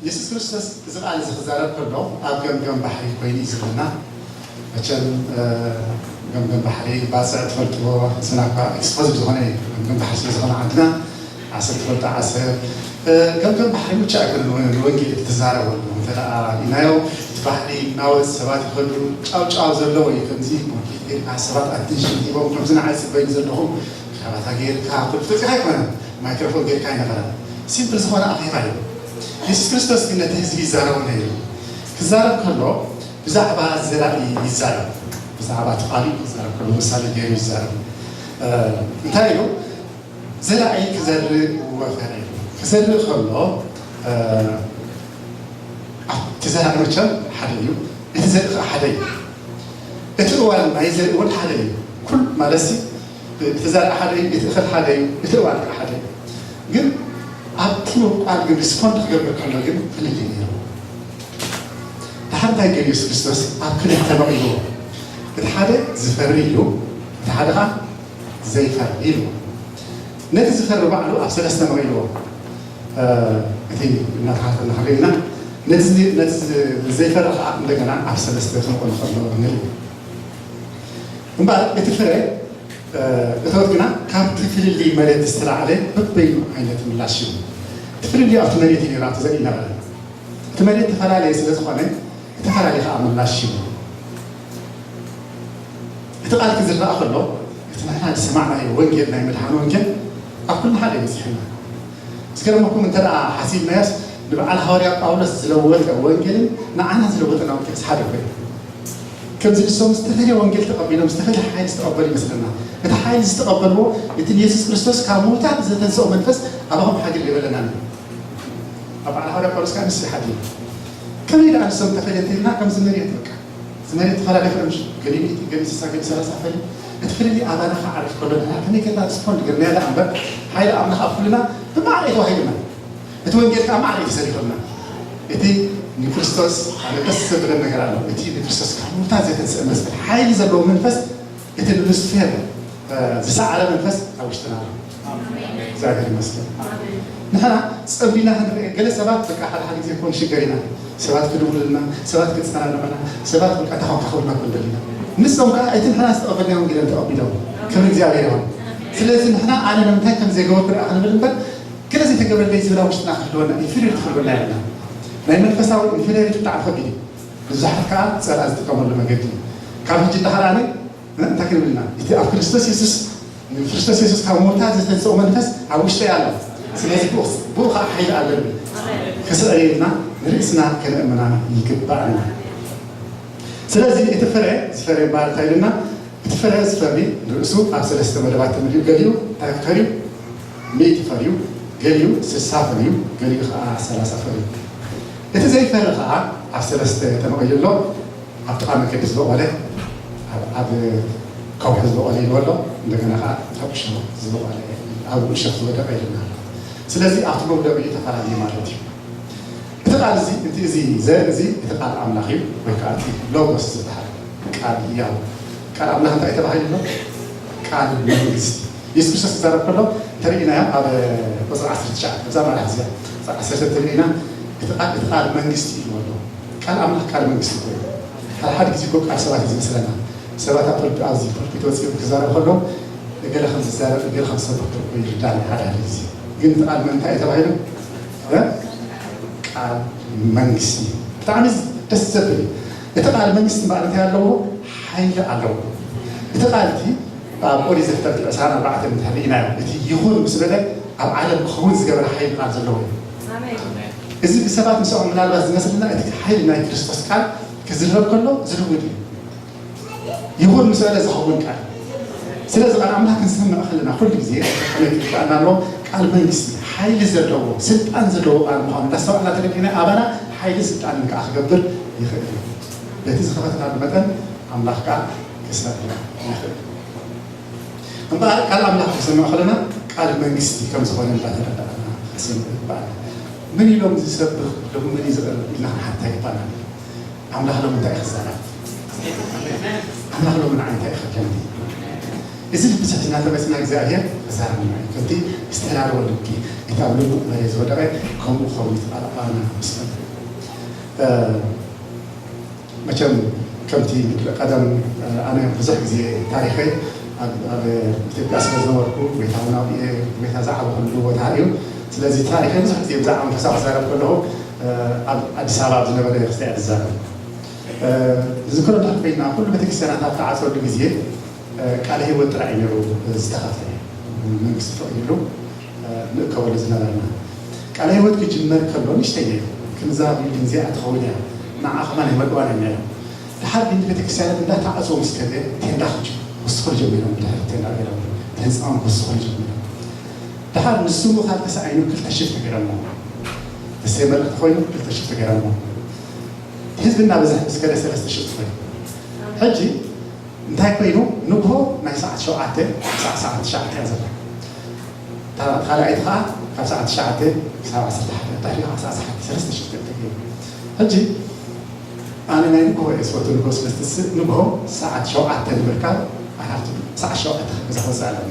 የሱስ ክርስቶስ እዚ ቃል እዚ ክዛረብ ከሎ ኣብ ገምገም ባሕሪ ኮይኑ እዩ ዝብለና። መቸም ገምገም ባሕሪ ባፅዕ ትፈልጥዎ፣ ንስና እኳ ኤክስፖዝድ ዝኾነ እዩ። ገምገም ባሕሪ ስለ ዝኾነ ዓድና ዓሰብ ትፈልጦ ዓሰብ፣ ገምገም ባሕሪ ብቻ ኣይኮነን ንወንጌል ትዛረበሉ። እንተ ደኣ ኢናዮ እቲ ባሕሪ እናወፅ ሰባት ይኸዱ፣ ጫው ጫው ዘለዎ እዩ። ከምዚ ሞንኪት ጌርካ ሰባት ኣቴንሽን ሂቦም ከምዚ ንዓይ ፅበዩ ዘለኹም ካባታ ጌርካ ፍልፍልካ ኣይኮነን። ማይክሮፎን ጌርካ ኣይነበረን። ሲምፕል ዝኾነ ኣኼባ እዩ። የሱስ ክርስቶስ ግን ነቲ ህዝቢ ይዛረቦ ነይሩ። ክዛረብ ከሎ ብዛዕባ ዘራኢ ይዛረብ። ብዛዕባ እቲ ቃሉ ክዛረብ ከሎ ምሳሌ ገይሩ ይዛረብ። እንታይ ኢሉ? ዘራኢ ክዘርእ ወፈረ። ክዘርእ ከሎ እቲ ዘራኢ መቸም ሓደ እዩ፣ እቲ ዘርኢ ከዓ ሓደ እዩ። እቲ እዋን ናይ ዘርኢ እውን ሓደ እዩ። ኩል ማለት እቲ ዘርኢ ሓደ እዩ፣ እቲ እኽል ሓደ እዩ፣ እቲ እዋን ከዓ ሓደ እዩ። ግን ኣብቲ ምብቋል ግን ሪስፖንድ ክገብር ከሎ ግን ፍልልይ ነይሩ። ድሓር እንታይ ገይሩ የሱስ ክርስቶስ ኣብ ክልተ መቒልዎ። እቲ ሓደ ዝፈሪ እዩ፣ እቲ ሓደ ከዓ ዘይፈሪ ኢልዎ። ነቲ ዝፈሪ ባዕሉ ኣብ ሰለስተ መቒልዎ። እቲ እናተሓተና ከለና ነቲ ዘይፈሪ ከዓ እንደገና ኣብ ሰለስተ ክንቆን ከሎ ንርኢ። እምበኣር እቲ ፍረ እቶት ግና ካብቲ ፍልልይ መሬት ዝተላዕለ በበይኑ ዓይነት ምላሽ እዩ። እቲ ፍልልይ ኣብቲ መሬት እዩ ነይሩ፣ ኣብቲ ዘርኢ ነበረ። እቲ መሬት ተፈላለየ ስለ ዝኾነ፣ እተፈላለየ ከዓ ምላሽ እዩ። እቲ ቃል ክዝራእ ከሎ እቲ ንሕና ዝሰማዕናዮ ወንጌል፣ ናይ መድሓን ወንጌል ኣብ ኩልና ሓደ ይበፅሐና። ዝገርመኩም እንተ ደኣ ሓሲብናዮስ ንበዓል ሃዋርያ ጳውሎስ ዝለወጠ ወንጌልን ንዓና ዝለወጠና ወንጌልስ ሓደ ኮይኑ ከምዚ ንሶም ዝተፈለየ ወንጌል ተቐቢሎም ዝተፈለየ ሓይሊ ዝተቐበሉ ይመስለና። እቲ ሓይሊ ዝተቐበልዎ እቲ ንየሱስ ክርስቶስ ካብ ምዉታት ዘተንስኦ መንፈስ ኣባኹም ሓግል የበለናን እዩ። ኣብ በዓል ሃዋርያ ጳውሎስ ከዓ ንሱ ይሓድግ። ከመይ ደኣ ንሶም ተፈለየ እንተኢልና ከምዚ መሬት በቃ እዚ መሬት ተፈላለየ ፍረ ምሽ ገሊኡ ሚእቲ ገሊኡ ስሳ ገሊኡ ሰላሳ ፈሊ እቲ ፍልልይ ኣባና ክዓርፍ ከሎ ንሕና ከመይ ጌርና ሪስፖንድ ገርናዮ ደኣ እምበር ሓይሊ ኣምላኽ ኣብ ኩልና ብማዕረ እዩ ተዋሂቡና። እቲ ወንጌል ከዓ ማዕረ እዩ ተሰሪሑልና። እቲ ንክርስቶስ ኣነ ደስ ዘብለን ነገር ኣሎ። እቲ ንክርስቶስ ካብ ምዉታት ዘተንስአ መስቀል ሓይሊ ዘለዎ መንፈስ እቲ ንሉስፌር ዝሰዓረ መንፈስ ኣብ ውሽጥና ኣሎ። እግዚኣብሔር ይመስገን። ንሕና ጸምቢና ክንርኢ ገለ ሰባት በቃ ሓደ ሓደ ግዜ ክኾን ሽገር ኢና። ሰባት ክድውሉልና፣ ሰባት ክጸናንዑና፣ ሰባት በቃ ተኸፋፍሉና ክኾን ደሊና። ንሶም ከዓ እቲ ንሕና ዝተቐበልናዮ ወንጌል ተቐቢሎም። ክብሪ እግዚኣብሔር ይኹን። ስለዚ ንሕና ኣነ ንምንታይ ከም ዘይገበርኩ ደኣ ክንብል እምበር ገለ ዘይተገብረለይ ዝብል ኣብ ውሽጥና ክህልወና ኢንፌሪዮሪቲ ክህልወና የብልና። ናይ መንፈሳዊ ኢንፌሪዮሪቲ ብጣዕሚ ከቢድ እዩ። ብዙሓት ከዓ ፀላእ ዝጥቀመሉ መገዲ እዩ። ካብ ሕጂ እንዳሓር ኣነ እንታይ ክንብል ኢና? እቲ ኣብ ክርስቶስ የሱስ ንክርስቶስ የሱስ ካብ ሞታ ዝተንስኦ መንፈስ ኣብ ውሽጠይ ኣሎ። ስለዚ ብኡ ብኡ ከዓ ሓይሊ ኣለኒ። ክስዕር ኢልና ንርእስና ከነእምና ይግባእና። ስለዚ እቲ ፍረ ዝፈረ ይበሃል እንታይ ኢልና? እቲ ፍረ ዝፈሪ ንርእሱ ኣብ ሰለስተ መደባት ተመሊኡ ገሊኡ እንታይ ክፈርዩ? ሚእቲ ፈርዩ፣ ገሊኡ ስሳ ፈርዩ፣ ገሊኡ ከዓ ሰላሳ ፈርዩ። እቲ ዘይፈሪ ከዓ ኣብ ሰለስተ ተመቒሉ ኣሎ። ኣብ ጥቓ መገዲ ዝበቖለ፣ ኣብ ኣብ ከውሒ ዝበቖለ ኢልዎ ኣሎ። እንደገና ከዓ ኣብ እሾኽ ዝበቖለ፣ ኣብ እሾኽ ዝወደቐ ኢልና ኣሎ። ስለዚ ኣብቲ መውደቒኡ ተፈላለየ ማለት እዩ። እቲ ቃል እዚ፣ እቲ እዚ ዘርኢ እዚ እቲ ቃል ኣምላኽ እዩ፣ ወይ ከዓ እቲ ሎጎስ ዝበሃል ቃል ህያው ቃል ኣምላኽ እንታይ ተባሂሉ ኣሎ? ቃል መንግስቲ። የሱስ ክርስቶስ ክዛረብ ከሎ እንተሪኢናዮ ኣብ ቁፅሪ ዓሰርተ ትሽዓተ እዛ መርሓ እዚኣ ቁፅሪ ዓሰርተ እንተሪኢና እቲ ቃል እቲ ቃል መንግስቲ ኢልዎ ኣሎ። ቃል ኣምላኽ ቃል መንግስቲ እኮ እዩ። ሓደ ሓደ ግዜ እኮ ቃል ሰባት እዩ ዝመስለና። ሰባት ኣብ ፖልፒ ኣብዚ ፖልፒት ወፂኦም ክዛረብ ከሎ እገለ ከም ዝዛረብ እገለ ከም ዝሰብኽ እኮ ይርዳና ሓደ ሓደ ግዜ። ግን እቲ ቃል መን እንታይ እዩ ተባሂሉ? እ? ቃል መንግስቲ። ብጣዕሚ ደስ ዘብል እዩ። እቲ ቃል መንግስቲ ማለት እንታይ ኣለዎ? ሓይሊ ኣለዎ። እቲ ቃል እቲ ኣብ ኦሪት ዘፍጥረት ዕስራን ኣርባዕተን እንድሕር ርኢናዮ፣ እቲ ይኹን ምስ በለ ኣብ ዓለም ክኸውን ዝገበረ ሓይሊ ቃል ዘለዎ እዩ። ኣሜን። እዚ ብሰባት ምስኦም ምናልባት ዝመስልና እቲ ሓይሊ ናይ ክርስቶስ ቃል ክዝረብ ከሎ ዝልውጥ እዩ። ይኹን ምስ በለ ዝኸውን ቃል። ስለዚ ቃል ኣምላኽ ክንሰምዕ ከለና ኩሉ ግዜ ከመይ ክርዳእና ኣለዎ? ቃል መንግስቲ፣ ሓይሊ ዘለዎ፣ ስልጣን ዘለዎ ቃል ምዃኑ እንዳስተዋዕልና ተረዲእና ኣባና ሓይሊ ስልጣንን ከዓ ክገብር ይኽእል እዩ። በቲ ዝኸፈትናሉ መጠን ኣምላኽ ከዓ ክሰርሕ ይኽእል እዩ። እምበኣር ቃል ኣምላኽ ክንሰምዕ ከለና ቃል መንግስቲ ከም ዝኾነ እንዳተረዳእና ክንሰምዕ ይግባኣና። መን ኢሎም ዝሰብኽ ሎሚ መን እዩ ዝቐርብ ኢልና ክንሓታ ይግባኣና። ኣምላኽ ሎሚ እንታይ እዩ ክዛረብ? ኣምላኽ ሎሚ ንዓይ እንታይ እዩ ከብለኒ? እዚ ልቢ ሰቲና ተመፅና እግዚኣብሔር ተዛረብና እዩ። ከምቲ ዝተላለወ ልቢ እቲ ኣብ ልሙእ መሬት ዝወደቐ ከምኡ ክኸውን ይትቃል ኣባና ምስል መቸም ከምቲ ምድሪ ቀደም ኣነ ብዙሕ ግዜ ታሪኸይ ኣብ ኢትዮጵያ ስለ ዝነበርኩ ጎይታ እውን ኣብየ ጎይታ ዝዓበኹሉ ቦታ እዩ። ስለዚ ታሪኸይ ብዙሕ ግዜ ብዛዕባ መንፈሳዊ ክዛረብ ከለኹ ኣብ ኣዲስ ኣበባ ኣብ ዝነበረ ቤተክርስትያን ዝዛረብ ዝክሮ እንድሕር ኮይና ኩሉ ቤተክርስትያናት ኣብ ተዓፀሉ ግዜ ቃለ ህይወት ጥራይ እዩ ነይሩ ዝተኸፍተ። መንግስቲ ፈቒድሉ ንእከበሉ ዝነበርና። ቃለ ህይወት ክጅመር ከሎ ንእሽተይ ነይሩ። ክንዛ ቢልዲንግ እዚኣ ትኸውን እያ፣ ንዓ ከማን ኣይመልእዋን እዮም ነይሮም። ድሓር ግን ቤተክርስትያናት እንዳተዓፅዎ ምስ ከደ ቴንዳ ክጅ ክወስኹ ጀሚሮም። ድሕሪ ቴንዳ ገይሮም ህንፃኦም ክወስኹ ጀሚሮም። ድሓር ንስሙ ካብ ተሳኢኑ ክልተ ሽፍት ገይሮሞ። እሰይ መልእኽቲ ኮይኑ ክልተ ሽፍት ገይሮሞ። ህዝቢ እናበዝሐ ምስ ከደ ሰለስተ ሽፍት ኮይኑ ሕጂ እንታይ ኮይኑ ንግሆ ናይ ሰዓት ሸውዓተ ክሳዕ ሰዓት ትሽዓተ እያ ዘላ። እታ ካልኣይቲ ከዓ ካብ ሰዓት ትሽዓተ ክሳብ ዓሰርተ ሓደ እንታይ ከዓ ሰዓት ሰዓት ሰለስተ ሽፍት ተገይሩ። ሕጂ ኣነ ናይ ንግሆ እየ ዝፈቱ። ንግሆ ስለ ዝትስእ ንግሆ ሰዓት ሸውዓተ ንምርካብ ኣራት ሰዓት ሸውዓተ ካብ ገዛ ክወፅእ ኣለኒ።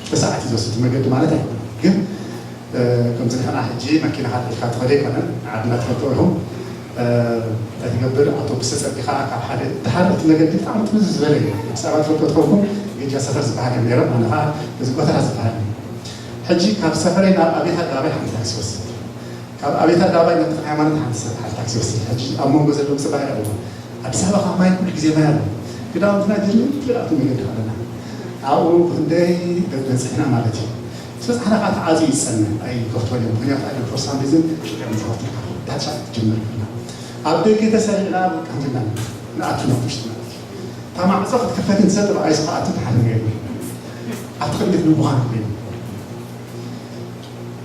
ክልተ ሰዓት እዩ ዝወስድ መገዲ ማለት ኣይኮነን። ግን ከምዚ ንሕና ሕጂ መኪና ካትልካ ትኸደ ኣይኮነን። ዓድና ትፈልጦ ኢኹም። እንታይ ትገብር ኣውቶቡስ ተፀቢኻ ካብ ሓደ ድሓር እቲ መገዲ ብጣዕሚ ጥምዝ ዝበለ እዩ። ኣዲስ ኣበባ ትፈልጦ ትኸውን ግጃ ሰፈር ዝበሃል እዮም ነይሮም። ኣነ ከዓ እዚ ጎተራ ዝበሃል እዩ። ሕጂ ካብ ሰፈረይ ናብ ኣቤት ኣደባባይ ሓንቲ ታክሲ ወስድ። ካብ ኣቤት ኣደባባይ ናብ ተክለ ሃይማኖት ሓንቲ ሰብ ሓንቲ ታክሲ ወስድ። ሕጂ ኣብ መንጎ ዘሎ ምፅባይ ኣለዎ። ኣዲስ ኣበባ ካብ ማይ ኩሉ ግዜ ማይ ኣሎ። ክዳውንትና ጅርኒ ትልቃቱ መገዲ ኣለና። ኣብኡ ክንደይ በብሕና ማለት እዩ። ስለ ፃዕዳ ከዓ ተዓፅዩ ይፀንሕ ኣይከፍትወን እዮም። ምክንያቱ ኣይ ፎር ሳም ሪዝን ሽቅም ዝኸፍትልካ ዳቻ ትጅምር ይብልና። ኣብ ደገ ተሰሪዕና በቃ እንትና ንኣቱ ናብ ውሽጢ ማለት እዩ። እታ ማዕፆ ክትክፈት እንሰጥ ብኣይ ዝኸኣቱ ተሓርገ ኣብቲ ቅድሚት ንምዃን ኮይኑ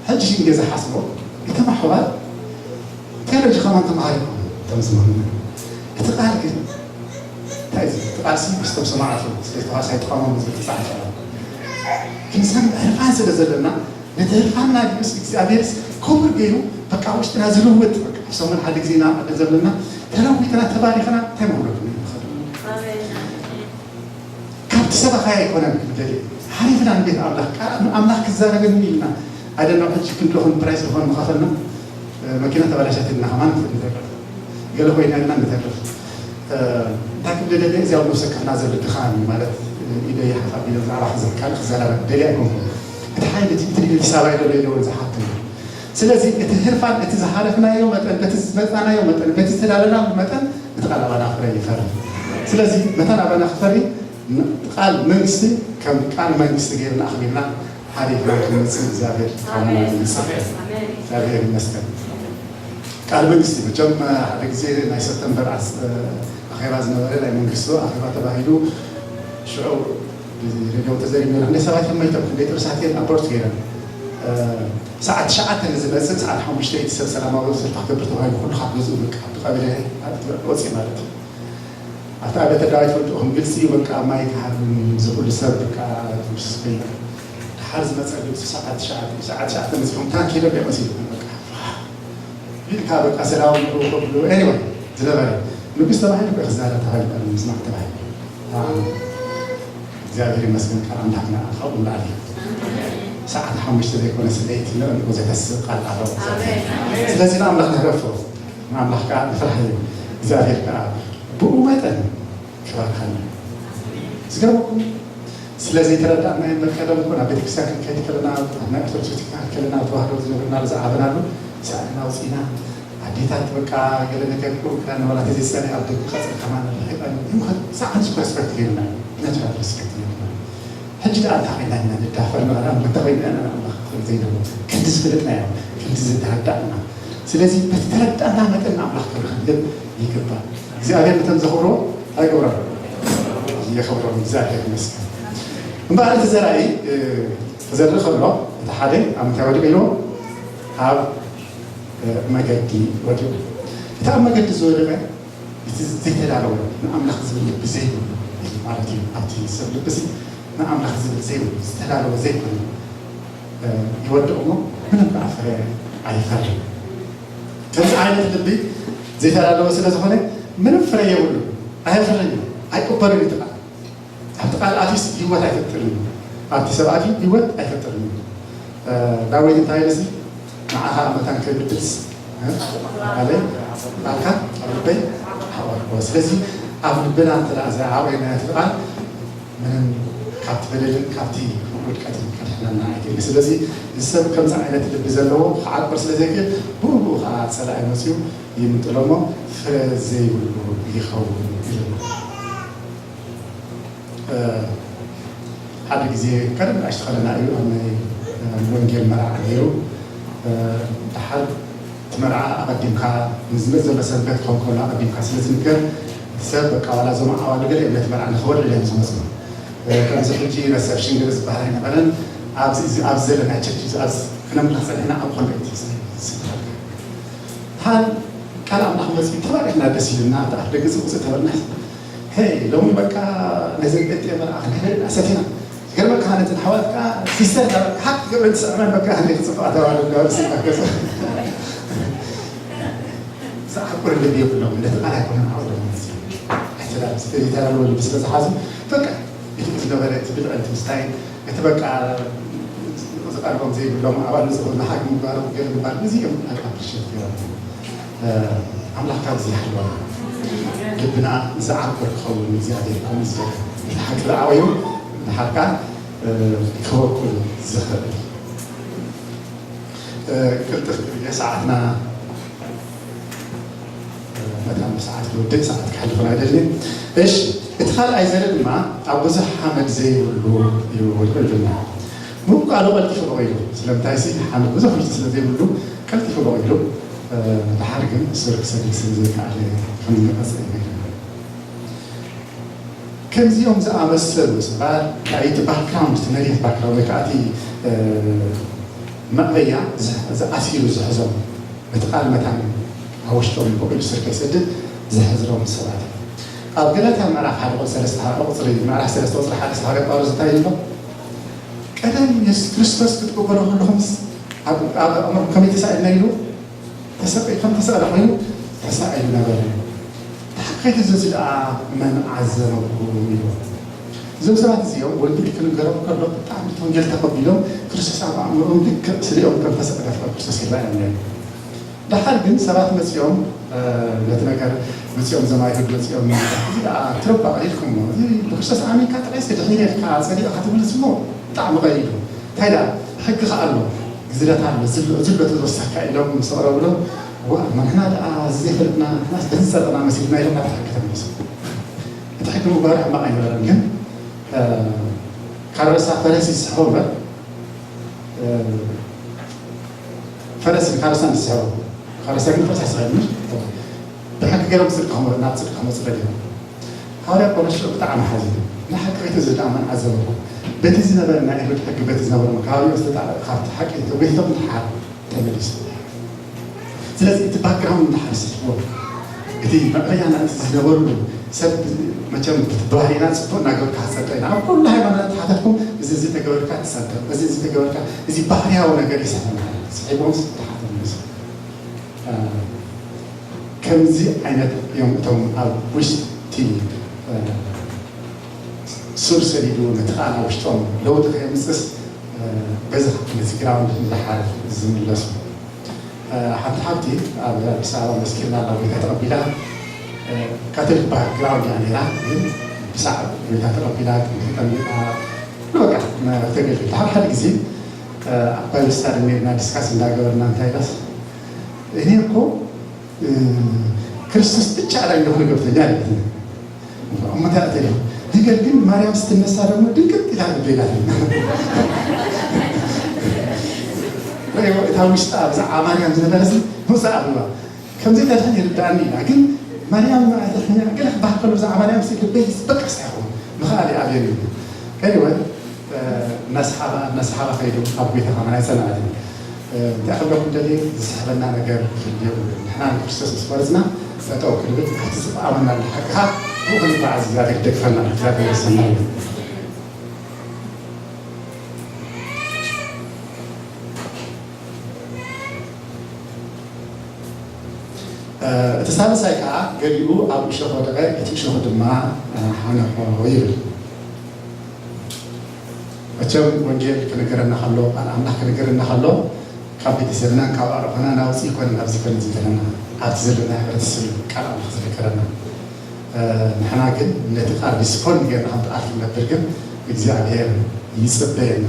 ሕጂ ሽን ገዛ ሓስቦ እቶም ኣሕዋት ቴዎሎጂ ከማን ተምሃሪኩም ተምዝመኑ እቲ ቃል ግን እንታይ እዩ እቲ ቃል ሲ ምስቶም ሰማዕቱ ስለ ዝተዋሳይ ጥቐሞም ዝብል ተፃሕፈ ክንሰምዕ ህርፋን ስለ ዘለና ነቲ ህርፋንና ምስ እግዚኣብሔርስ ክቡር ገይሩ በቃ ውሽጥና ዝልውጥ በቃ ሰሙን ሓደ ግዜ ኢና ንቐደ ዘለና ተለዊጥና ተባሪኽና እንታይ መብለኩም ንኽእል ካብቲ ሰበኻይ ኣይኮነን ክብደል ሓሪፍና ንቤት ኣምላኽ ቃል ኣምላኽ ክዛረበኒ ኢልና ኣደና ሕጂ ክንድኹን ፕራይስ ዝኾን ምኸፈልና መኪና ተበላሻት ኢልና ከማን ንተርፍ ገለ ኮይና ኢልና ንተርፍ እንታይ ክብደል እዚያው ነብሰ ከፍና ዘሎ ድኻን ማለት ኢደ ይሓፋ ቢለ ብዛዕባ ክዘካል ክዘራረብ ደሊ ኣይኮንኩ እቲ ሓይሊ እቲ ትልል ሰባይ ዘሎ ኢለወን ዝሓትም ስለዚ እቲ ህርፋን እቲ ዝሓረፍናዮ መጠን በቲ ዝመፃናዮ መጠን በቲ ዝተዳለናሉ መጠን እቲ ቃል ኣባና ክፍረ ይፈሪ ስለዚ መታን ኣባና ክፈሪ ቃል መንግስቲ ከም ቃል መንግስቲ ገይርና ኣኽቢርና ሓደ ይግባር ክመፅእ እግዚኣብሔር ኣባና ይመፅእ እግዚኣብሔር ይመስገን ቃል መንግስቲ መቸም ሓደ ግዜ ናይ ሰፕተምበር ኣኼባ ዝነበረ ናይ መንግስቱ ኣኼባ ተባሂሉ ሽዑ ሬድዮ ተዘሪብ ነይሩ ክንደይ ሰባት እዮም መይቶም ክንደይ ጥርሳት እዮም ኣፖርት ገይረን ሰዓት ትሽዓተ ንዝመፅእ ሰዓት ሓሙሽተ እቲ ሰብ ሰላማዊ ሰልፊ ክገብር ተባሂሉ ኩሉ ካብ ገዝኡ በቃ ብቀቢለ ወፅእ ማለት እዩ ኣብቲ ኣብያተ ዳዋ ይፈልጥኹም ግልፂ እዩ በቃ ማይ ክሃብን ዝኩሉ ሰብ በቃ ስበይ ድሓር ዝመፀ ግብፂ ሰዓት ትሽዓተ ሰዓት ትሽዓተ መፅኹም ታንኪ ኢሎም እዮም መሲሉ በቃ ኢልካ በቃ ሰላም ንዕኡ ከብሉ anyway ዝነበረ ንጉስ ተባሂሉ እኮ ክዛረብ ተባሂሉ ምስማዕ ተባሂሉ እግዚኣብሔር ይመስገን ቃል ኣምላኽና ካብኡ ንላዕሊ ሰዓት ሓሙሽተ ዘይኮነ ስለይቲ ንዕኡ ዘተስእ ቃል ኣሎ ስለዚ ንኣምላኽ ንህረፎ ንኣምላኽ ከዓ ንፍርሃ እዩ እግዚኣብሔር ከዓ ብኡ መጠን ክባርካና ዝገርመኩም ስለ ዘይተረዳእና እምበር ቀደም እኮ ናብ ቤተክርስትያን ክንከይድ ከለና ኣብ ናይ ኦርቶዶክስ ቤተክርስትያን ከለና ኣብ ተዋህዶ ዝነበርና ዝዓበናሉ ሳእንና ኣውፂና ኣዴታት በቃ ገለ ነገር ክብሉ ክዳን ዋላ ተዘይፀኒ ኣብ ደገ ቀፅሪ ከማን ርሒቐን ይምኸድ ሳዕን ዝኮ ሪስፔክት ገይሩና እዩ ናቹራል ሪስፔክት ገይሩና ሕጂ ደኣ እንታይ ኮይና ኢና ንዳፈር ንቐዳም እንተ ኮይና ኢና ንኣምላኽ ክብል ዘይደሎ ክንዲ ዝፈለጥናዮ ክንዲ ዝተረዳእና ስለዚ በቲ ተረዳእና መጠን ንኣምላኽ ክብሪ ክንህብ ይግባእ እግዚኣብሔር ነቶም ዘኽብርዎ ኣይገብሮም የኽብሮም እግዚኣብሔር ይመስገን እምበኣር እቲ ዘራኢ ክዘርእ ከሎ እቲ ሓደ ኣብ ምንታይ ወዲቑ ኢልዎ ኣብ መገዲ ወዲቑ እቲ ኣብ መገዲ ዝወደቀ እቲ ዘይተዳለወ ንኣምላኽ ዝብል ልቢ ዘይብሉ ማለት እዩ ኣብቲ ሰብ ልቢ ንኣምላኽ ዝብል ዘይብሉ ዝተዳለወ ዘይኮነ ይወድቕ እሞ ምንም ከዓ ፍረ ኣይፈርን ከምዚ ዓይነት ልቢ ዘይተዳለወ ስለ ዝኾነ ምንም ፍረ የብሉ ኣየፍርን እዩ ኣይቅበልን እዩ ትቃል ኣብቲ ቃል ኣትዩስ ህይወት ኣይፈጥርን እዩ። ኣብቲ ሰብ ኣትዩ ህይወት ኣይፈጥርን እዩ። እ፣ ዳዊት እንታይ ኢሉ ሲ? ንዓኻ መታን ከይብድልስ፣ እ፣ ኣለ፣ ቃልካ ኣብ ልበይ ሓቆርኩዎ። ስለዚ ኣብ ልብና እንተ ደኣ ዘይዓቆርናዮ እቲ ቃል፣ ምንም ካብቲ በደልን ካብቲ ውድቀትን ከድሕነና ኣይክእልን። ስለዚ እዚ ሰብ ከምዚ ዓይነት ልቢ ዘለዎ ክዓቁር ስለ ዘይክእል፣ ብኡ ብኡ ኸዓ ጸላኢ መጺኡ ይምንጥሎ እሞ ፍረ ዘይብሉ ይኸውን ኢሉ። እ፣ ሓደ ግዜ ቀደም ንእሽቶ ከለና እዩ ኣብ ናይ፣ እ፣ ወንጌል መርዓ ነይሩ። እ፣ ደሓር እቲ መርዓ ኣቐዲምካ ንዝመጽእ ዘሎ ሰንበት ክኸውን ከሎ ኣቐዲምካ ስለ ዝንገር፣ እቲ ሰብ በቃ ዋላ እዞም ኣዕዋሉ ገለ እዮም ነቲ መርዓ ንኽወልድ እዮም ዝመጽኡ። እ፣ ከምዚ ሕጂ ረሰፕሽን ገለ ዝበሃል ኣይነበረን። ኣብዚ፣ እዚ፣ ኣብዚ ዘለና ቸርች እዚ ኣብዚ ክነምልኽ ጸኒሕና ኣብ ኮንቨንት እዩ ዝስራሕ። ሃን ቃል ኣምላኽ መጺኡ ተባሪኽና ደስ ኢሉና፣ ኣብቲ ኣፍ ደገ ጽቡቕ ተበልና። ሄይ፣ ሎሚ በቃ ናይዘን ጴንጤ መርዓ ክንሕደና ሰቲና። ይገርመካ፣ ነተን ኣሕዋት ከኣ ሲስተር እናበልካ ሃክ ትገብረን ትስዕመን፣ በቃ ክንደይ ክጽብቓ ተባለ እንዳበለ ስኢና ገጹ። ዝዓቁር ልቢ የብሎም፣ ነቲ ቃል ኣይኮነን ዓቕሎም መጺኡ። ኣይተዳ-፣ ዝተዳለወ ልቢ ስለ ዝሓዙ፣ በቃ፣ እቲ ዝነበረ፣ እቲ ብልዕን እቲ ምስታይን፣ እቲ በቃ ዝቐርቦም ዘይብሎም ኣባል ንዝኾኑ ንሓቂ ምግባሮም ገለ ምግባር፣ ነዚ እዮም ኣፕሪሼት ገይሮም። እ፣ ኣምላኽ ካብዚ ይሓልወና። ልብና ዝዓቁር ክኸውን እግዚኣብሔር ከምኡ ዝገብር። እቲ ሓቂ ዝዓበዩ ንሓቃ፣ እ፣ ክበቁል ዝኽእል። እ፣ ቅልጥፍ ክብል እየ፣ ሰዓትና መታን ብሰዓት ክወድእ፣ ሰዓት ክሓልፍን ኣይደልን። እሺ፣ እቲ ካልኣይ ዘርኢ ድማ ኣብ ብዙሕ ሓመድ ዘይብሉ እዩ ይብልና። ምውቃሉ ቀልጢፉ በቒሉ። ስለምንታይሲ ሓመድ ብዙሕ ውሽጢ ስለ ዘይብሉ ቀልጢፉ በቒሉ፣ እ፣ ደሓር ግን ሱር ክሰድድ ስለ ዘይከኣለ ከም ዝመቐጸ ይነግረና። ከምዚኦም ዝኣመሰሉ ሰባት፣ እቲ ባክግራውንድ፣ እቲ መሬት ባክግራውንድ ወይ ከዓ እቲ፣ እ፣ መዕበያ ዝ-፣ ዝኣሲሩ ዝሕዞም፣ እቲ ቃል መታን ኣብ ውሽጦም በቒሉ ስር ከይሰድድ ዝሕዝሮም ሰባት እዮም። ኣብ ገላትያ ምዕራፍ ሓደ ቁጽሪ ሰለስተ፣ ቁጽሪ፣ ምዕራፍ ሰለስተ ቁጽሪ ሓደ ሃዋርያ ጳውሎስ እንታይ ይብሎ? ቀደም የሱስ ክርስቶስ ክትቅበሉ ከለኹምስ ኣብ፣ ኣብ ኣእምሮኹም ከመይ ተሳኢልና ኢሉ? ተሰቒ-፣ ከም ተሰቕለ ኮይኑ ተሳኢሉ ነበረ። ብሓቂ ከይትእዘዙ ደኣ መን ዓዘበኩም? ኢሉ። እዞም ሰባት እዚኦም ወንጌል ክንገሮም ከሎ ብጣዕሚ እቲ ወንጌል ተቐቢሎም ክርስቶስ ኣብ ኣእምሮኦም ልክዕ ስሊኦም ከም ተሰቕለ ፍቕሪ ክርስቶስ ይረኣዮም ነይሩ። ደሓር ግን ሰባት መጺኦም፣ እ፣ ነቲ ነገር መጺኦም፣ እዞም ኣይሁድ መጺኦም፣ "እዚ ደኣ ትረባ ቀሊልኩሞ፣ እዚ ብክርስቶስ ኣሚንካ ጥራይስ ድሒነ ኢልካ ጸዲቕካ ትብልስ እሞ ብጣዕሚ ቀሊል እዩ። እንታይ ደኣ ሕጊ ከኣ ኣሎ፣ ግዝረት ኣሎ፣ ዝሎ፣ ዝሎ ተዝወሰካ" ኢሎም ምስ ኣቕረብሎም፣ "ዋእ፣ እሞ ንሕና ደኣ እዚ ዘይፈለጥና፣ ንሕናስ በዚ ዝጸደቕና መሲሉና" ኢሎም ናብቲ ሕጊ ተመሊሶም። እቲ ሕጊ ምግባሩ ሕማቕ ኣይነበረን፣ ግን፣ እ፣ ካሮሳ ፈረስ ይስሕቦ እምበር፣ እ፣ ፈረስ ንካሮሳ ንስሕቦ፣ ካሮሳ ግን ፈረስ ኣይስሕብን። ብሕጊ ገይሮም ጽድቂ ክመ-፣ ናብ ጽድቂ ክመጹ ደልዮም። ሃዋርያ ጳውሎስ ሽዑ ብጣዕሚ ሓዚኑ፣ "ንሓቂ ከይትእዘዙ ደኣ መን ዓዘበኩም? በቲ ዝነበረ ናይ ኣይሁድ ሕጊ፣ በቲ ዝነበሮም ከባቢኦም ዝተጣበቐ፣ ካብቲ ሓቂ ተጎይቶም ደሓር ተመሊሱ." ስለዚ እቲ ባክግራውንድ ደሓር ስሕብዎ፣ እቲ መዕበያና እቲ ዝነበርሉ ሰብ መቸም ብባህሪና ጽቡቕ እናገበርካ ክትጸድቕ ኢና። ኣብ ኩሉ ሃይማኖት ተሓተትኩም፣ እዚ፣ እዚ ተገበርካ ትጸድቕ፣ እዚ፣ እዚ ተገበርካ፣ እዚ ባህርያዊ ነገር ይስሕበና። ስሒቦም ደሓር ተመሊሱ። እ፣ ከምዚ ዓይነት እዮም እቶም ኣብ ውሽጢ፣ እ፣ ሱር ሰዲዱ ነቲ ቃል ኣብ ውሽጦም ለውጢ ከየምጽእስ፣ እ፣ በዚ፣ ነዚ ግራውንድ ንደሓር ዝምለሱ። እ፣ ሓንቲ ሓብቲ ኣብ ኣዲስ ኣበባ መስኪርና ኣላ፣ ጎይታ ተቐቢላ፣ እ፣ ካቶሊክ ባክግራውንድ እያ ነይራ፣ ግን ብሳዕ ጎይታ ተቐቢላ፣ ተጠሚቓ፣ በቃ፣ እ፣ ተገልግል። ሓደ ሓደ ግዜ፣ እ፣ ኣብ ባይብል ስታዲ ነይርና ዲስካስ እንዳገበርና እንታይ ኢላስ፣ "እኔ እኮ፣ እ፣ ክርስቶስ ብቻ ላይ እንደሆነ ገብቶኛል" አለች። እሞ እንታይ ትል? "ነገር ግን ማርያም ስትነሳ ደግሞ ድንግጥ ይላል" ይላል። እታ ውሽጣ ብዛዕባ ማርያም ዝነበረ ሲ መውፃእ ኣለዋ። ከምዚ ተድሕን ይርዳእኒ ኢና፣ ግን ማርያም ኣይተድሕን እያ። ገለ ክበሃል ከሎ ብዛዕባ ማርያም ሲ ልበይ ይስበቀስ ኣይኸውን። ምኽኣል እዩ ኣብየኒ። Anyway፣ እ፣ እናሰሓባ፣ እናሰሓባ ከይዱ ኣብ ጎይታ ከማን ኣይጸንዐትን። እ፣ እንታይ ክብለኩም ደልየ፣ ዝስሕበና ነገር ክህሉ የብሉን። ንሕና ንክርስቶስ ምስ ቆረጽና፣ ጠጠው ክንብል፣ ኣብቲ ዝጠዓመና ሓቂ ከኣ ብኡ ክንጓዓዝ እግዚኣብሔር ይደግፈና። እግዚኣብሔር ይሰማልና። እ፣ እቲ ሳልሳይ ከኣ ገሊኡ ኣብ እሾኽ ወደቐ፣ እቲ እሾኽ ድማ፣ እ፣ ሓነቖ ይብል። መቸም ወንጌል ክነገረና ከሎ፣ ቃል ኣምላኽ ክነገረና ከሎ፣ ካብ ቤተሰብናን ካብ ኣዕሩኽናን ናውፂ ይኮነ ናብዚ ኮነ ዘለና ኣብቲ ዘለና ሕብረተሰብ እዩ ቃል ኣምላኽ ዝነገረና። ንሕና ግን ነቲ ቃል ሪስፖንድ ገርና ከምቲ ቃል ክንነብር ግን እግዚኣብሔር ይፅበየና።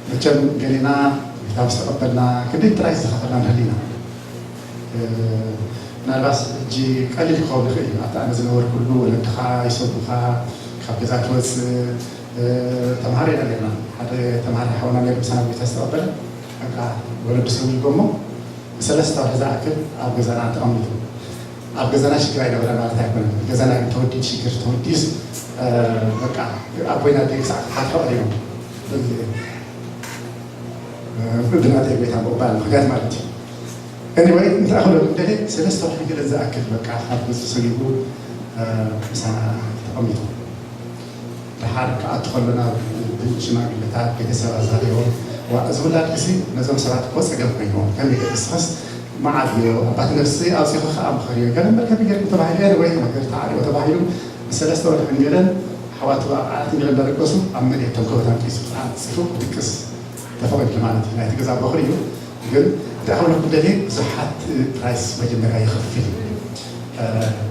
መቸም ገሌና ጌታ ምስ ተቐበልና ክንደይ ጥራይ ዝተኸፈልና ንህሊና። ምናልባት ሕጂ ቀሊል ክኸውን ይኽእል እዩ ኣብቲ ኣነ ዝነበርኩሉ ወለድኻ ይሰጉኻ፣ ካብ ገዛ ትወፅእ። ተምሃሮ ኢና ጌርና ሓደ ተምሃሪ ሓውና ጌር ምሳና ጌታ ዝተቐበለ በቃ ወለዱ ሰጉጎሞ ንሰለስተ ወርሒ ዝኣክል ኣብ ገዛና ተቐሚጡ። ኣብ ገዛና ሽግር ኣይነበረ ማለት ኣይኮነን። ገዛና ግን ተወዲድ ሽግር ተወዲስ በቃ ኣቦይና ደግ ሰዓት ሓትሖ እዮም ብናተ ቤታ ምቕባል ምክንያት ማለት እዩ። Anyway እንታይ ክብለኩም ደለ ሰለስተ ወርሒ ገለ ዝኣክል በቃ ካብ ገጹ ሰጊጉ ምሳና ተቐሚጡ። ደሓር ክኣቱ ከሎ ናብ ሽማግለታት ቤተሰብ ኣዛርዮ ዋ እዚ ውላድ እዚ ነዞም ሰባት እኮ ጸገም ኮይንዎም ከመይ ገጽ ንስኻስ መዓት እዩ ኣባት ነፍሲ ኣውጺኹ ከዓ ምኸርዮ ገለ እምበር ከመይ ገርኩም ተባሂሉ ወይ ነገር ተዓሪቦ ተባሂሉ ንሰለስተ ወርሒ እንገለን ኣሕዋቱ ኣብ ዓራት እንገለን እንዳደቀሱ ኣብ መሬት ተንኮበት ኣምጢሱ ከዓ ጽፉ ክድቅስ ተፈቒዱ ማለት እዩ። ናይቲ ገዛ በኹሪ እዩ። ግን እንታይ ክብለኩም ደልየ ብዙሓት ፕራይስ መጀመርያ ይኸፍል እዩ።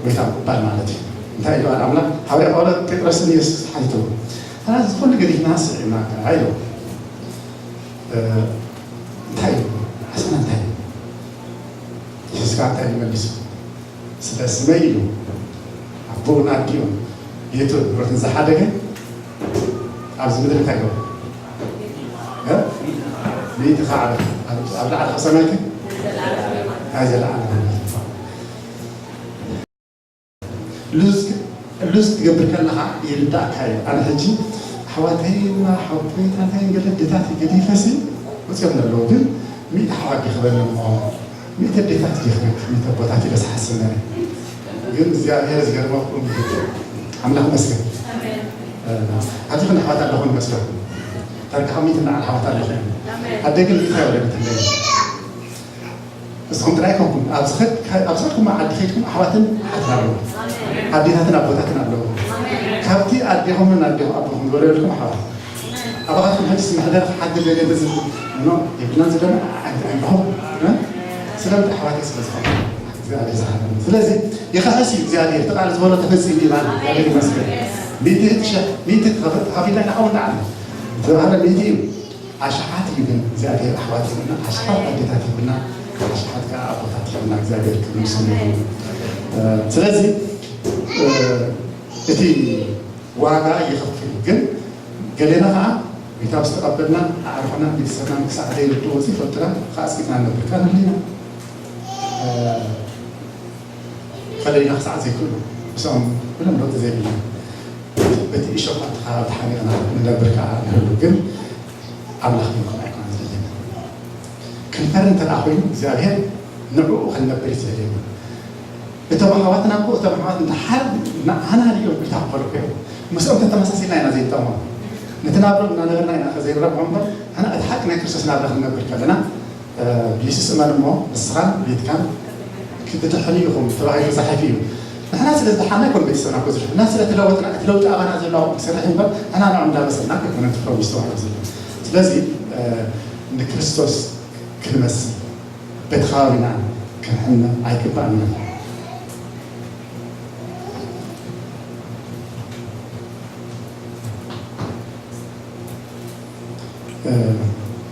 ጎይታ ምቕባል ማለት እዩ። እንታይ ኢሉ ኣምላኽ? ሃዋርያ ጳውሎስ ጴጥሮስን የሱስ ሓቲትዎ፣ "ኣና እዚ ኩሉ ገዲፍና ስዒብናካ" ኢሉ። እንታይ እዩ? ሓሳና እንታይ እዩ? የሱስ ከዓ እንታይ እዩ መሊሱ? ስለ ስመይ ኢሉ ኣቦኡን ኣዲኡን ቤቱን ንብረቱን ዝሓደገ ኣብዚ ምድሪ እንታይ ገበረ? እ? ሚእቲ ከዓ ኣብ ኣብ ላዕሊ ካብ ሰማይ ከ ናይ ዘለኣለም ህይወት። ሉዝ ሉዝ ክትገብር ከለኻ ይርዳእካ እዩ። ኣነ ሕጂ ኣሕዋተይን ሓወቦይታተይን ገለ ኣዴታት ገዲፈሲ ወፂኦም ዘለዉ ግን ሚእቲ ኣሕዋት ይኽበኒ እሞ ሚእቲ ኣዴታት ይኽበክ ሚእቲ ኣቦታት ኢለ ዝሓስብ ነረ። ግን እግዚኣብሔር ዝገርመኩም ኣምላኽ መስገን ኣብዚ ክንዲ ኣሕዋት ኣለኹ ንመስለኩም። ታሪካ ሚእቲ እናዓል ኣሕዋት ኣለኹ። ኣደ ግን ሚእቲ ኣይወለደትለይ። ንስኹም ጥራይ ኮንኩም ኣብ ዝኸድኩም ዓዲ ከይድኩም ኣሕዋትን ሓትን ኣለዉ። ኣዴታትን ኣቦታትን ኣለዉ። ካብቲ ኣዴኹምን ኣዴኹም ኣቦኹም ዝወለደልኩም ኣሕዋት ኣባኻትኩም ሕጂ ስምሕደር ሓድር ዘገደ ዝብል ኖ የብልናን ዝደለ ኣይንረኸቡ። ስለምንታይ ኣሕዋተይ ስለ ዝኾኑ እግዚኣብሔር ዝሃበኒ። ስለዚ ይኸሕስ እዩ እግዚኣብሔር እቲ ቃል ዝበሎ ተፈጺሙ እዩ ማለት እግዚኣብሔር ይመስገን። ሚእቲ ሽሕ ሚእቲ ተኸፊልና ኢና ከምኡ ንዓል ዝተባህለ ሚእቲ እዩ። ኣሽሓት እዩ ግን እግዚኣብሔር ኣሕዋት ይብልና ኣሽሓት ኣዴታት ይብልና ኣሽሓት ከዓ ኣቦታት ይብልና እግዚኣብሔር ክብሪ ስሙ ይኹን። ስለዚ እቲ ዋጋ ይኸፍል እዩ ግን ገሌና ከዓ ጌታ ምስ ተቐበልና ኣዕርኽና ቤተሰብና ክሳዕ ዘይርድኡ ዝፈልጥና ከዓ ኣፅቂጥና ነብር ከዓ ንህሊና ከለይና ክሳዕ ዘይክእሉ ምስኦም ምንም ለውጢ ዘይብልና በቲ እሾኻት ተሓኒቕና ንነብር ከዓ ንህሉ ግን ኣምላኽ ክንኮን ኣይኮነን ዘድልየና። ክንፈሪ እንተ ደኣ ኮይኑ እግዚኣብሔር ንዕኡ ክንነብር እዩ ዘድልየና። እቶም ኣሕዋትና እኮ እቶም ኣሕዋት እንድሓር ንዓና ድዮም ጌታ ክፈርሑ እዮም። ምስኦም ተተመሳሲልና ኢና ዘይንጠቕሞም። ነቲ ናብሮም እናነበርና ኢና ከዘይንረብሖም እምበር ንሕና እቲ ሓቂ ናይ ክርስቶስ ናብራ ክንነብር ከለና ቢሊስስ እመን እሞ ንስኻን ቤትካን ክትድሕኑ ኢኹም ተባሂሉ ተጻሒፉ እዩ። ንሕና ስለ ዝደሓና ኣይኮን ቤተሰብና እኮ ዝድሕን። ንሕና ስለ ተለወጥና እቲ ለውጢ ኣባና ዘሎ ኣብኡ ክሰርሕ እምበር ንሕና ንዕኦም እንዳመሰልና ኣይኮነን እቲ ፕሮሚስ ተባሂሉ ዘሎ። ስለዚ ንክርስቶስ ክንመስል በቲ ከባቢና ክንሕመ ኣይግባእን እዩ።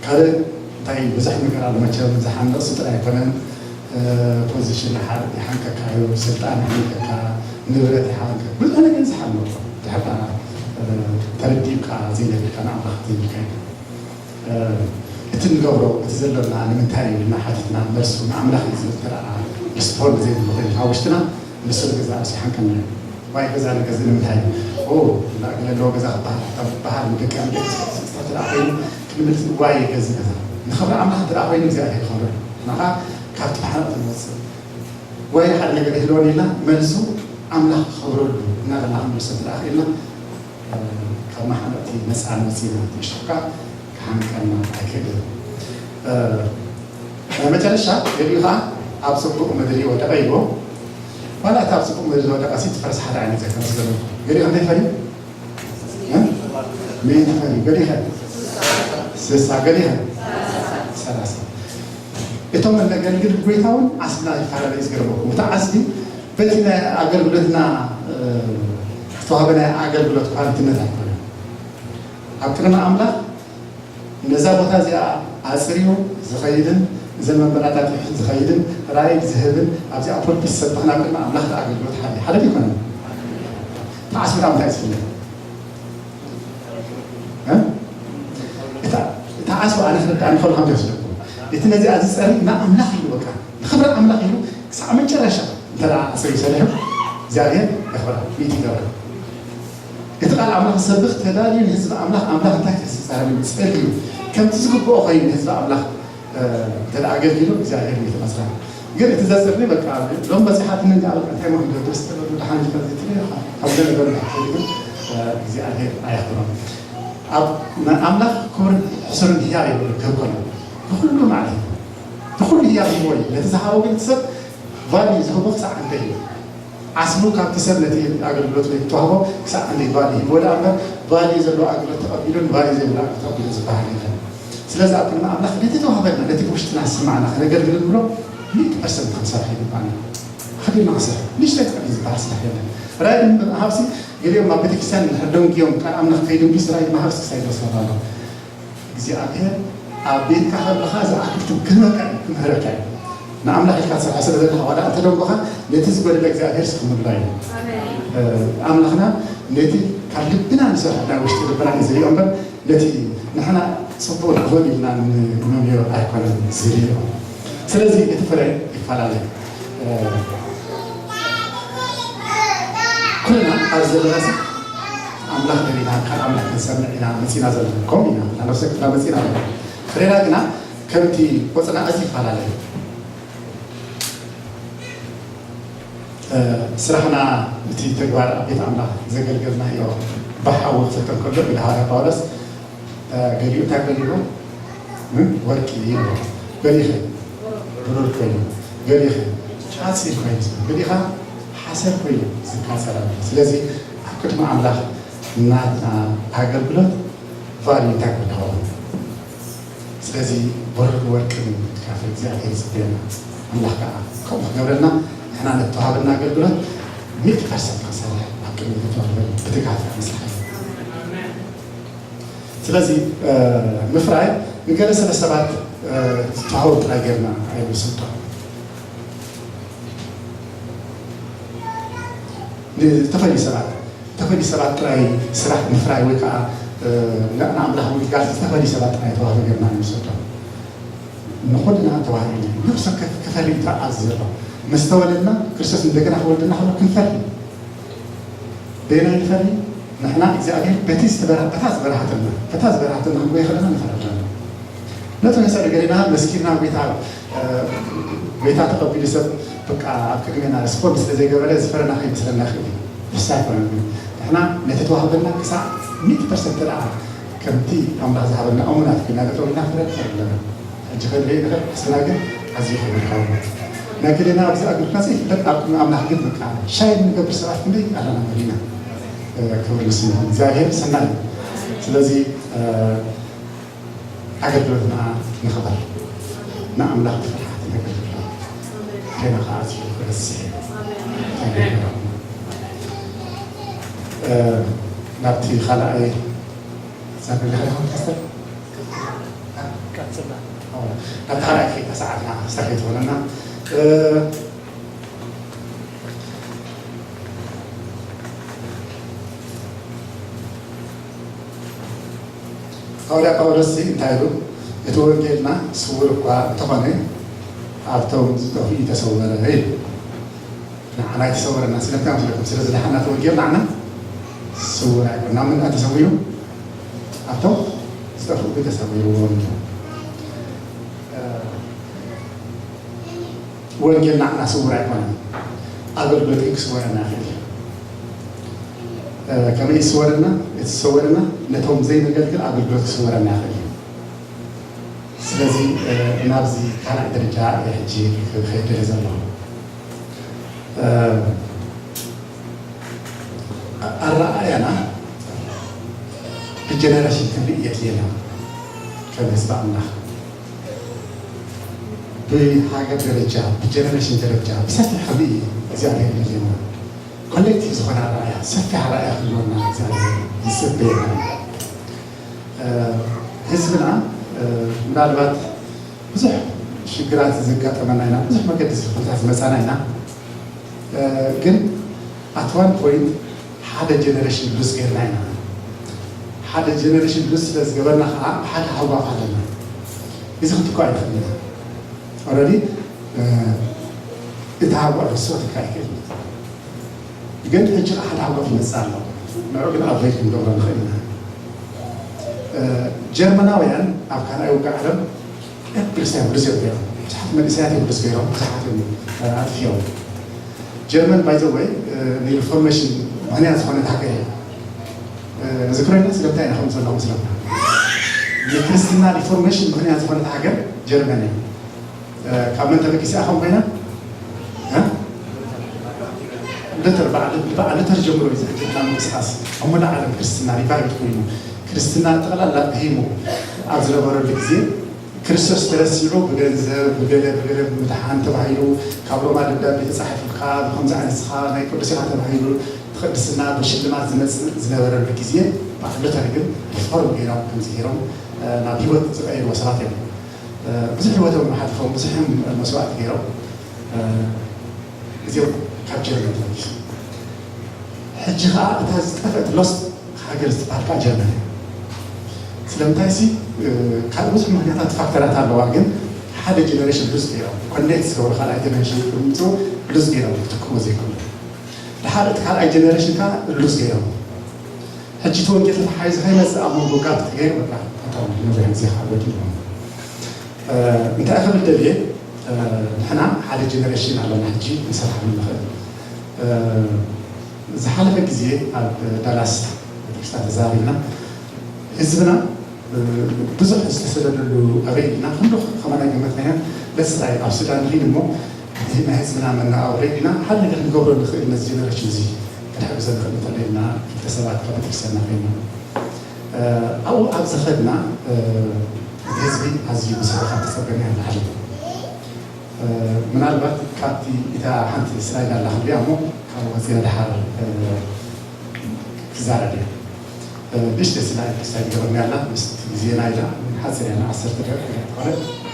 ካልእ እንታይ ብዙሕ ነገር ኣሎ መቸም ዝሓንቕ ስልጣን ኣይኮነን። ፖዚሽን ይሓንቀካ እዩ፣ ስልጣን ይሓንቀካ፣ ንብረት ይሓንቀካ፣ ብዙሕ ነገር ዝሓንቀካ ድሕርና ተረዲእካ ዘይነግርካ ንኣምላኽ ዘይብልካ እዩ። እቲ ንገብሮ እቲ ዘሎና ንምንታይ እዩ ኢልና ሓቲትና መልሱ ንኣምላኽ እዩ ዝብል ተረኣ ሪስፖንድ ዘይብሉ ኮይኑ ካብ ውሽጥና ንሱ ንገዛ ርእሱ ይሓንቀና እዩ። ዋይ ገዛ ንገዝእ ንምንታይ ኦ እና ገለ ኣለዎ ገዛ ክበሃል ካብ ዝበሃል ንደቂ ኣንዲያ ስስታ ተደኣ ኮይኑ ክንምልስ ዋይ ገዝእ ገዛ ንኽብሪ ኣምላኽ ተደኣ ኮይኑ እግዚኣብሔር ይኸብር ናኻ ካብቲ ማሕረቕ ትመፅእ ወይ ሓደ ነገር ይህልወን ኢልና መልሱ ኣምላኽ ክኸብረሉ እናበልና ክንመልሶ ተደኣ ክኢልና ካብ ማሕረቕቲ ነፃ ንወፅእ ኢና ትሽካ ክሓንቀና ኣይክእልን። ናይ መጨረሻ ገሊኡ ከዓ ኣብ ፅቡቕ ምድሪ ወደቐ ይብሎ። ዋላ እቲ ኣብ ፅቡቕ ምድሪ ዝወደቐ ሲ ትፈርስ ሓደ ዓይነት ዘይኮነስ ዘሎ ገሊኡ እንታይ ፈርዩ ምእንቲ ፈሪ ገሊኸ ስሳ ገሊኸ ሰላሳ። እቶም እነገልግል ጎይታ እውን ዓስብና ይፈላለ እዩ። ዝገርመኩም እቲ ዓስቢ በቲ ናይ ኣገልግሎትና ዝተዋህበ ናይ ኣገልግሎት ኳሊቲነት ኣይኮነን። ኣብ ቅድሚ ኣምላኽ ነዛ ቦታ እዚኣ ኣፅርዩ ዝኸይድን እዘን መንበራታት ይሕዝ ዝኸይድን ራይድ ዝህብን ኣብዚኣ ፖልፒት ዝሰብኽን ኣብ ቅድሚ ኣምላኽ ኣገልግሎት ሓደ ሓደ ኣይኮነን። ተዓስብና እንታይ ዝፍለጥ እታ ዓስቢ ኣነ ክርዳእኒ ከሎ ከምዚ ይወስደኩም። እቲ ነዚኣ ዝፀሪ ንኣምላኽ ኢሉ በቃ ንኽብሪ ኣምላኽ ኢሉ ክሳዕ መጨረሻ እንተ ደኣ ኣፅርዩ ሰሪሑ እግዚኣብሔር የኽብራ ሚእቲ ይገብራ። እቲ ቃል ኣምላኽ ዝሰብኽ ተዳልዩ ንህዝቢ ኣምላኽ ኣምላኽ እንታይ ክዛረበኒ ፀልዩ ከምቲ ዝግብኦ ኮይኑ ንህዝቢ ኣምላኽ እንተ ደኣ ኣገልጊሉ እግዚኣብሔር ሚእቲ መስራ። ግን እቲ ዘፅሪ በቃ ሎም በፂሓትኒ እንዲ ኣበቃ እንታይ ሞ ክገብር ዝተበሉ ደሓን ዝፈዚ ትሪኢኻ ካብ ዘነበሩ ግን እግዚኣብሔር ኣየኽብሮም። ኣብ ኣምላኽ ክብርን ሕሱርን ህያብ የብሉ ክህብ ከሎ ንኩሉ ማለት እዩ። ንኩሉ ህያብ ይህቦ እዩ። ነቲ ዝሃቦ ግን ሰብ ቫልዩ ዝህቦ ክሳዕ ክንደይ እዩ። ዓስቡ ካብቲ ሰብ ነቲ ኣገልግሎት ወይ ተዋህቦ ክሳዕ ክንደይ ቫልዩ ይህቦ ደኣ እምበር ቫልዩ ዘለዎ ኣገልግሎት ተቐቢሉን ቫልዩ ዘይብሉ ኣገልግሎት ተቐቢሉን ዝበሃል የለን። ስለዚ ኣብ ቅድሚ ኣምላኽ ነቲ ተዋህበና ነቲ ብውሽጥና ዝስማዕና ከነገልግል ንብሎ ሚእቲ ፐርሰንት ክንሰርሕ ይግባና። ኣኽቢርና ክንሰርሕ ንእሽተይ ትቐቢል ዝበሃል ስራሕ የለን። ራእይ ምሃብሲ ገሊኦም ኣብ ቤተክርስትያን ንሕደንጉዮም ቃል ኣምላኽ ከይዱ እምቢስ ራእይ ምሃብሲ ክሳይ ድረስ ኣሎ። እግዚኣብሔር ኣብ ቤትካ ከለኻ ዝኣክል ክምህረካ እዩ ክምህረካ እዩ። ንኣምላኽ ኢልካ ትሰርሖ ስለ ዘለኻ ዋላ እንተደንጎኻ ነቲ ዝጎደለ እግዚኣብሔር ስክምላ እዩ። ኣምላኽና ነቲ ካብ ልብና ንሰርሖ ናይ ውሽጢ ልብና እዩ ዝሪኦ እምበር ነቲ ንሕና ፅቡቕ ንኽእል ኢልና ንመምዮ ኣይኮነን ዝሪኦ። ስለዚ እቲ ፍረ ይፈላለ። ኩልና ኣብዚ ዘለና ሰብ ኣምላኽ ደሊና ካብ ኣምላኽ ክንሰምዕ ኢና መፂና ዘለና። ከምኡ ኢና እታ ነፍሰ ክፍላ መፂና ዘለና። ፍሬና ግና ከምቲ ቆፅና እዚ ይፈላለ። ስራሕና እቲ ተግባር ኣብ ቤት ኣምላኽ ዘገልገልናዮ ብሓዊ ክፍተን ከሎ ኢለ ሃዋርያ ጳውሎስ ገሊኡ እንታይ ገሊኡ ወርቂ ይብሎ ገሊኸ ብሩር ኮይኑ ገሊኸ ሓፂን ኮይኑ ገሊኻ ሓሰር ኮይኑ ዝቃፀል ኣሎ። ስለዚ ኣብ ቅድሚ ኣምላኽ ናትና ኣገልግሎት ቫልዩ እንታይ ክኸውን። ስለዚ ብሩር ወርቅን ክትካፈል እግዚኣብሔር ይፅበየና። ኣምላኽ ከዓ ከምኡ ክገብረልና ንሕና ነተዋህበና ኣገልግሎት ሚእቲ ፐርሰንት ክንሰርሕ ኣብ ቅድሚ ተዋህበ ብትግሃት ምስራሕ እዩ። ስለዚ ምፍራይ ንገለ ስለ ሰባት ዝተዋህቡ ጥራይ ጌርና ኣይንስልጦ። ንዝተፈልዩ ሰባት ዝተፈልዩ ሰባት ጥራይ ስራሕ ምፍራይ ወይ ከዓ ንኣምላኽ ምግልጋል ዝተፈልዩ ሰባት ጥራይ ተዋህቡ ጌርና ኣይንስልጦ። ንኹልና ተዋሂብና ነፍሲ ወከፍ ክፈሪ እዩ ኣብዚ ዘሎ። ምስ ተወለድና ክርስቶስ እንደገና ክወልደና ከሎ ክንፈሪ በየናይ ንፈሪ? ንሕና እግዚኣብሔር በቲ ዝበራ በታ ዝበራሃትና በታ ዝበራሃትና ክንጎይ ከለና ንፈሪ ኣለና። ነቲ ንሰሪ ገሊና መስኪና ጎይታ ጎይታ ተቐቢሉ ሰብ በቃ ኣብ ቅድሜና ሪስፖንድ ስለ ዘይገበረ ዝፈረና ከይመስለና ይኽእል እዩ። ንሳ ኣይኮነን ግን ንሕና ነቲ ተዋህበና ክሳዕ ሚእቲ ፐርሰንት ደኣ ከምቲ ኣምላኽ ዝሃበና እሙናት ኮይና ጠጠው ኢልና ፍረ ንፈሪ ኣለና። ሕጂ ከድርየ ንኽእል ሕስና ግን ኣዝዩ ክብል ይኸውን። ናይ ገሌና ኣብዚ ኣገልግሎት ዘይፍለጥ ኣብ ቅድሚ ኣምላኽ ግን በቃ ሻይ እንገብር ሰባት ክንደይ ኣለና መሊና። ክብር ንስሙ እግዚኣብሔር ሰናይ እዩ። ስለዚ ኣገልግሎትና ንኽበር ንኣምላኽ ብፍርሓት ነገልግሎ። ዜና ከዓ ኣዝዩ ክበዝሕ እዩ። ናብቲ ካልኣይ ዘርግልካ ዲኹም ፓስተር? ቀጽልና። ናብቲ ካልኣይ ከይታ ሰዓትና ስተርፌት ሆነና ሃዋርያ ጳውሎስ እዚ እንታይ ኢሉ? እቲ ወንጌልና ስውር እኳ እንተኾነ ኣብቶም ዝጠፍኡ እዩ ተሰወረ ኢሉ። ንዓና ኣይተሰወረና ስለምንታይ መስለኩም? ስለ ዝደሓና እቲ ወንጌል ንዓና ስውር ኣይኮን። ናብ ምንታይ ተሰዊሩ? ኣብቶም ዝጠፍኡ ግን ተሰዊርዎም እዩ። ወንጌል ንዓና ስውር ኣይኮነን። ኣገልግሎት ግን ክስወረና ይኽእል እዩ። ከመይ ይስወረና? እቲ ዝሰወረና ነቶም ዘይነገልግል ኣገልግሎት ክስወረና ይኽእል እዩ። ስለዚ ናብዚ ካልኣይ ደረጃ ሕጂ ክኸይድ ዘለኹ ኣረኣእያና። ጀነሬሽን ክንርኢ የድልየና። ከም ህዝቢ ኣምላኽ ብሃገር ደረጃ፣ ብጀነሬሽን ደረጃ ብሰፊሕ ክንርኢ እግዚኣብሔር የድልየና። ኮሌክቲቭ ዝኾነ ኣረኣእያ፣ ሰፊሕ ኣረኣእያ ክህልወና እግዚኣብሔር ይጽበየና። ህዝብና ምናልባት ብዙሕ ሽግራት ዘጋጠመና ኢና፣ ብዙሕ መገዲ ዝፍታት ዝመፃና ኢና። ግን ኣት ዋን ፖይንት ሓደ ጀነሬሽን ሉዝ ገይርና ኢና። ሓደ ጀነሬሽን ሉዝ ስለ ዝገበርና ከዓ ሓደ ሃጓፍ ኣለና። እዚ ክትኳ ኣይኽእል ኢና። ኦረዲ እቲ ሃጓፍ ክስወትካ ይክእል። ግን ሕጂ ከዓ ሓደ ሃጓፍ ይመፅእ ኣሎ። ንዑ ግን ኣቮይድ ክንገብሮ ንኽእል ኢና። ጀርመናውያን ኣብ ካልኣይ ውግእ ዓለም ክርስቲያን ብዙሕ እዮም ገይሮም። ብዙሓት መንእሰያት እዮም ብዙሕ ገይሮም፣ ብዙሓት እዮም ኣጥፊኦም። ጀርመን ባይ ዘ ወይ ንሪፎርሜሽን ምኽንያት ዝኾነት ሃገር እያ። ዝክረና ስለምንታይ ኢና ከም ዘለኹም ስለምና ንክርስትና ሪፎርሜሽን ምኽንያት ዝኾነት ሃገር ጀርመን እያ። ካብ መን ተበጊሳ ከም ኮይና ልተር በዓል ልተር ጀምሮ እዩ ዝሕጅና ምንቅስቃስ ኣብ መላ ዓለም ክርስትና ሪቫይቭ ኮይኑ ክርስትና ጠቕላላ ብሂሙ ኣብ ዝነበረሉ ግዜ ክርስቶስ ተረሲዑ ብገንዘብ ብገለ ብገለ ብምድሓን ተባሂሉ ካብ ሮማ ደብዳቤ ተፃሒፉልካ ብከምዚ ዓይነት ስኻ ናይ ቅዱስ ኢኻ ተባሂሉ ትቅድስና ብሽልማት ዝመፅእ ዝነበረሉ ግዜ በዓል ሉተር ግን ሪፎርም ገይሮም ከምዚ ገይሮም ናብ ህይወት ዝቀየርዎ ሰባት እዮም። ብዙሕ ህይወቶም ሓልፎም ብዙሕ መስዋዕቲ ገይሮም እዚኦም ካብ ጀርመን ተመሊሶም። ሕጂ ከዓ እታ ዝጠፍአት ሎስት ሃገር ዝበሃል ከዓ ጀርመን እያ። ስለምንታይ ሲ ካልእ ብዙሕ ምክንያታት ፋክተራት ኣለዋ፣ ግን ሓደ ጀነሬሽን ሉዝ ገይሮም ኮኔክት ዝገብሩ ካልኣይ ጀነሬሽን ምፅኡ ሉዝ ገይሮም ክትክሞ ዘይክእሉ ድሓር እቲ ካልኣይ ጀነሬሽን ከዓ ሉዝ ገይሮም ሕጂ እቲ ወንጌል ተተሓሒዙ ከይመፅእ ኣብ መንጎ ጋፕ ተገይሩ በቃ ኣታዊ ነብሪ ግዜ ከዓ ወዲእዎም። እንታይ ክብል ደልየ ንሕና ሓደ ጀነሬሽን ኣለና ሕጂ ንሰርሓሉ ንኽእል ዝሓለፈ ግዜ ኣብ ዳላስ ቤተክርስትያን ተዛሪብና ህዝብና ብዙሕ ዝተሰደደሉ ኣበይ ኢልና ክንዶ ከማና ገመትና ኢና ለስራይ ኣብ ሱዳን ንኺን እሞ ናይ ህዝብና መነባብሮ ኢልና ሓደ ነገር ክንገብሮ ንኽእል ነዚ ጀነሬሽን እዚ ክንሕግዞ ንኽእል እንተለና ክልተ ሰባት ካብ ቤተክርስትያንና ኮይና ኣብኡ ኣብ ዝኸድና ህዝቢ ኣዝዩ ብስሩኻ ተጸበና ይበሃል። ምናልባት ካብቲ እታ ሓንቲ ስላይድ ኣላ ክብያ እሞ ካብ ወፂና ድሓር ክዛረብ እየ። ንእሽተ ስላይድ ስላይድ ገበርና ያላ ምስ ግዜና ኢላ ሓፂር ያላ ዓሰርተ ደቂቃ ትኾነ